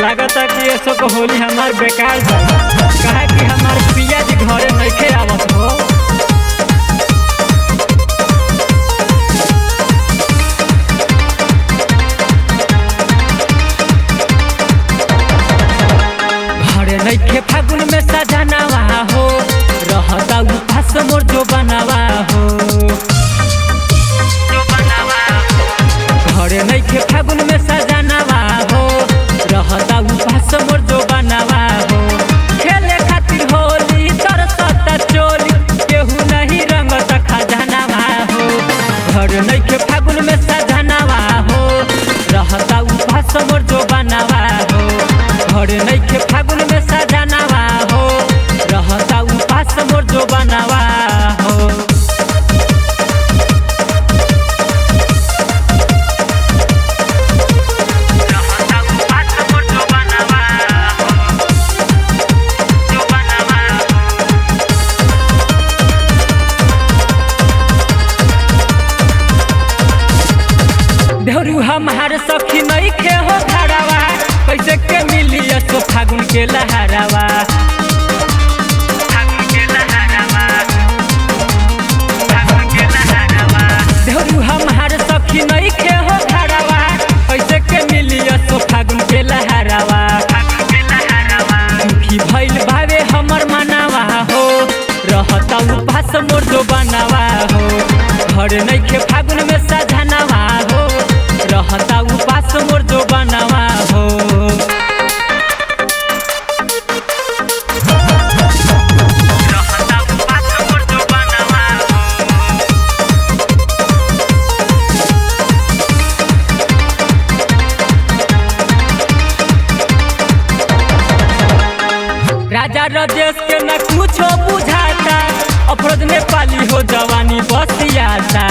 लागता कि ये सब होली हमार बेकार जाई, काहे कि हमार पिया जी घरे नइखे आवत हो। घरे नइखे फागुन में सजनावा हो, रहता उपास मोर जो बनावा हो। घरे नइखे फागुन में सजनावा हो, रहता उपास मोर जो बनावा हो। खेले खातिर होली तरसता चोली, केहू नहीं रंगता खजानावा हो। घर नइखे फागुन में सजनावा हो, रहता उपास मोर जो बनावा हो। घर नइखे फागुन में सजनावा हो, रहता उपास मोर जो बनावा हो। रहता उपास मोर जो बनावा हो, जो बनावा हो। देहरू हमार सखी नइखे हो घरवा, कैसे के मिली सो फागुन के लहरावा। देहरू हमार सखी नइखे हो घरवा, कैसे के मिली सो फागुन के लहरावा। दुखी भइल बावे हमर मनावा हो, रहता उपास मोर जो बनावा हो। घर नइखे फागुन में सजनावा हो, रहता उपास मोर जो बनावा हो। रहता उपास मोर जो बनावा हो। राजा राजेश के न कुछो बुझाता, अफरोज ने पाली हो जवानी बसियाता।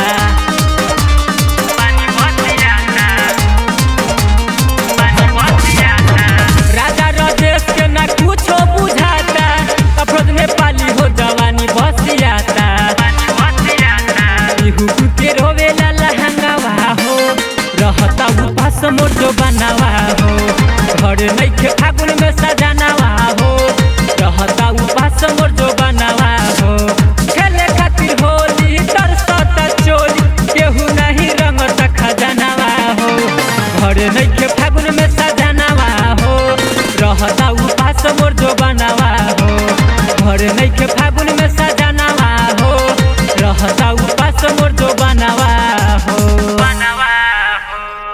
राजा राजेश के न कुछो बुझाता, अफरोज ने पाली हो जवानी बसियाता। इहु के रोवेला लहंगावा हो, रहता उपास मोर जो बनावा हो। घर नइखे फागुन में सजनावा हो, रहता उपास मोर जो बनावा हो। खेले खातिर होली तरसता चोली, केहू नहीं रंगता खजानावा हो। घर नइखे